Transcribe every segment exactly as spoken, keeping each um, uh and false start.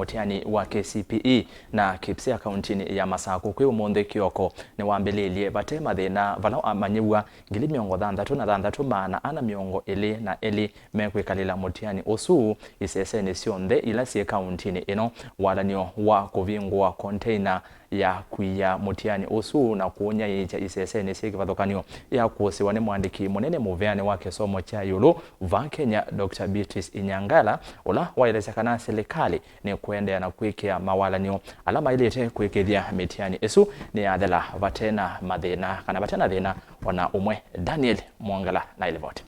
mũtiani wa K C P E na KPSEA kauntinĩ ya Masakũ kwĩ ũmũnthĩ kĩoko nĩwambĩlĩlye vate mathĩna, vala amanyĩw'a ngili mĩongo thanthatũ na thanthatũ maana ana mĩongo ĩlĩ na elĩ mekwĩkalĩla mũtiani ũsu isesenĩ syonthe ila syĩ kauntinĩ ĩno. Walan'yo wa kũvingũa container ya kũia mũtiani ũsu na kũũnyaĩĩkya isesenĩ syĩ kĩvathũkany'o yakũsĩwa nĩ mũandĩki mũnene mũveanĩ wa kĩsomo kya ĩũlũ va Kenya, Doctor Beatrice Inyangala, ũla waelesya kana silikalĩ nĩkũendeea na kwĩkĩa mawalan'yo ala maĩlĩte kwĩkĩthya mĩtiani ĩsu nĩyathela vate na mathĩna kana vate na thĩna o na ũmwe. Daniel Mwongela na ĩlivoti.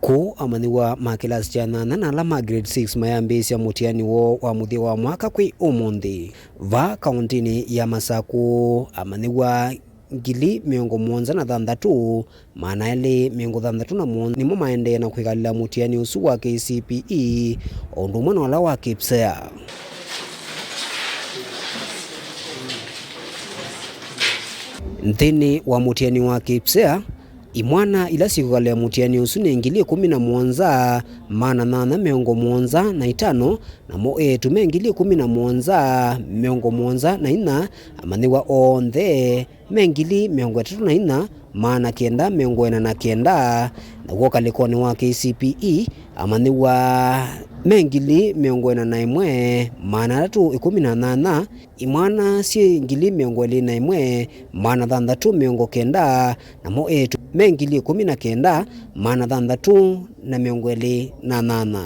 Kũu amanyĩw'a ma kĩlasi kya nyanya na ala ma grade six mayambĩĩsya mũtiani woo wa mũthya wa mwaka kwĩ ũmũnthĩ. Va kauntinĩ ya Masakũ, amanyĩw'a ngili mĩongo mũonza na thanthatũ, maana elĩ mĩongo thanthatũ na mũonza nĩmo maendee na kwĩkalĩla mũtiani ũsu wa K C P E, o ũndũ ũmwe na ũla wa KPSEA. Nthĩnĩ wa mũtiani wa KPSEA, imwana ila syĩkũkalĩa mũtiani ũsu nĩ ngili ĩkũmi na mũonza, maana nyanya mĩongo mũonza na itano, namo eĩtu me ngili ĩkũmi na mũonza, mĩongo mũonza na inya, amanyĩw'a onthe me ngili mĩongo ĩtatũ na inya, maana kenda mĩongo ĩna na kenda, naw'o ũkalĩkonĩ wa K C P E, amanyĩw'a me ngili mĩongo ĩna na ĩmwe, maana atatũ ĩkũmi na nyanya, imwana syĩ ngili mĩongo ĩlĩ na ĩmwe, maana thanthatũ mĩongo kenda, namo eĩtu me ngili ĩkũmi na kenda, maana thanthatũ na mĩongo ĩlĩ na nyanya.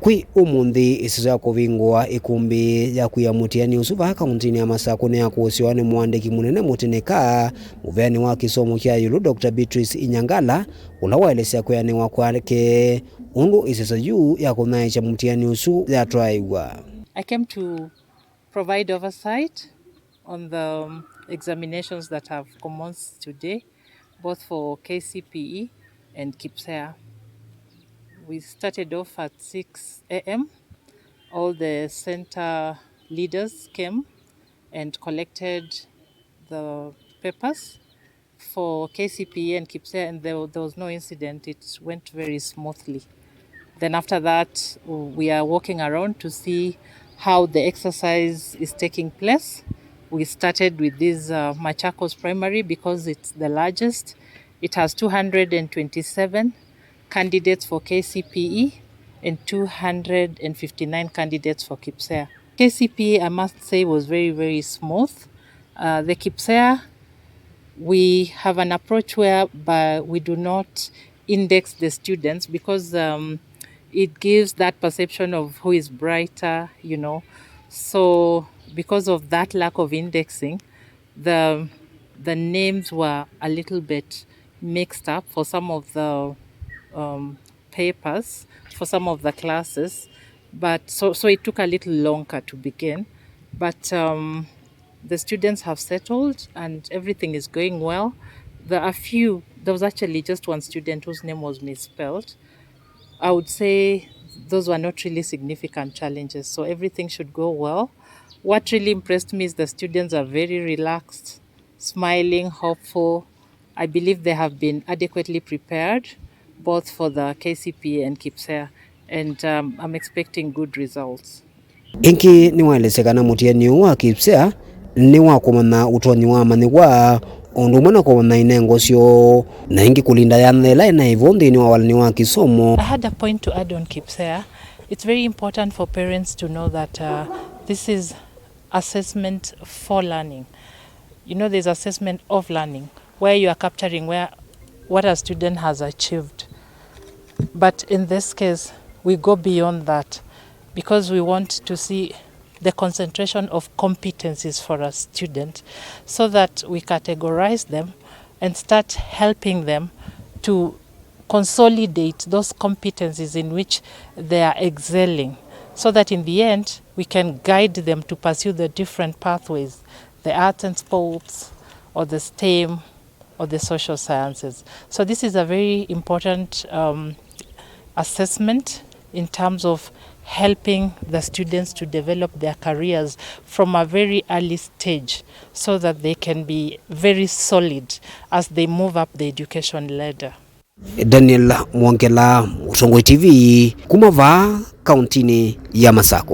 Kwĩ ũmũnthĩ, ĩseso ya kũvingũa ĩkũmbĩ ya kũia mũtiani ũsu vaa kauntinĩ ya Masakũ nĩyakũsĩwa nĩ mũandĩki mũnene mũtĩnĩka mũveanĩ wa kĩsomo kya ĩũlũ, Doctor Beatrice Inyangala, ũla waelesya kwĩanĩwa kwake ũndũ ĩseso yu ya kũnyaĩĩkya mũtiani ũsu yatwaĩwa. I came to provide oversight on the, um, examinations that have commenced today, both for K C P E and KPSEA. We started off at six a m. All the center leaders came and collected the papers for K C P E and KPSEA, and there, there was no incident. It went very smoothly. Then after that, we are walking around to see how the exercise is taking place. We started with this, uh, Machakos Primary because it's the largest. It has two hundred and twenty-seven candidates for K C P E and two hundred and fifty-nine candidates for KPSEA. K C P E, I must say, was very, very smooth. Uh, the KPSEA, we have an approach whereby we do not index the students because, um, it gives that perception of who is brighter, you know. So because of that lack of indexing, the, the names were a little bit mixed up for some of the, um, papers, for some of the classes, but so, so it took a little longer to begin, but, um, the students have settled and everything is going well. There are few, there was actually just one student whose name was misspelled. I would say those were not really significant challenges, so everything should go well. What really impressed me is the students are very relaxed, smiling, hopeful. I believe they have been adequately prepared, both for the K C P E and KPSEA, and, um, I'm expecting good results. Ĩngĩ nĩwaelesya kana mũtiani ũũ wa KPSEA nĩ wa kũmanya ũtonyi wa amanyĩw'a, o ũndũ ũmwe na kũmanya inengo syoo, na ĩngĩ kũlinda yanya ĩla ĩnaĩ vo nthĩnĩ wa walani wa kĩsomo. I had a point to add on KPSEA. It's very important for parents to know that, uh, this is assessment for learning. You know, there's assessment of learning, where you are capturing where, what a student has achieved. But in this case, we go beyond that because we want to see the concentration of competencies for a student so that we categorize them and start helping them to consolidate those competencies in which they are excelling, so that in the end we can guide them to pursue the different pathways, the arts and sports, or the STEM, or the social sciences. So this is a very important, um, assessment in terms of helping the students to develop their careers from a very early stage so that they can be very solid as they move up the education ladder. Daniel Mwongela, Mũtongoi T V, kuma vaa kauntinĩ ya Masakũ.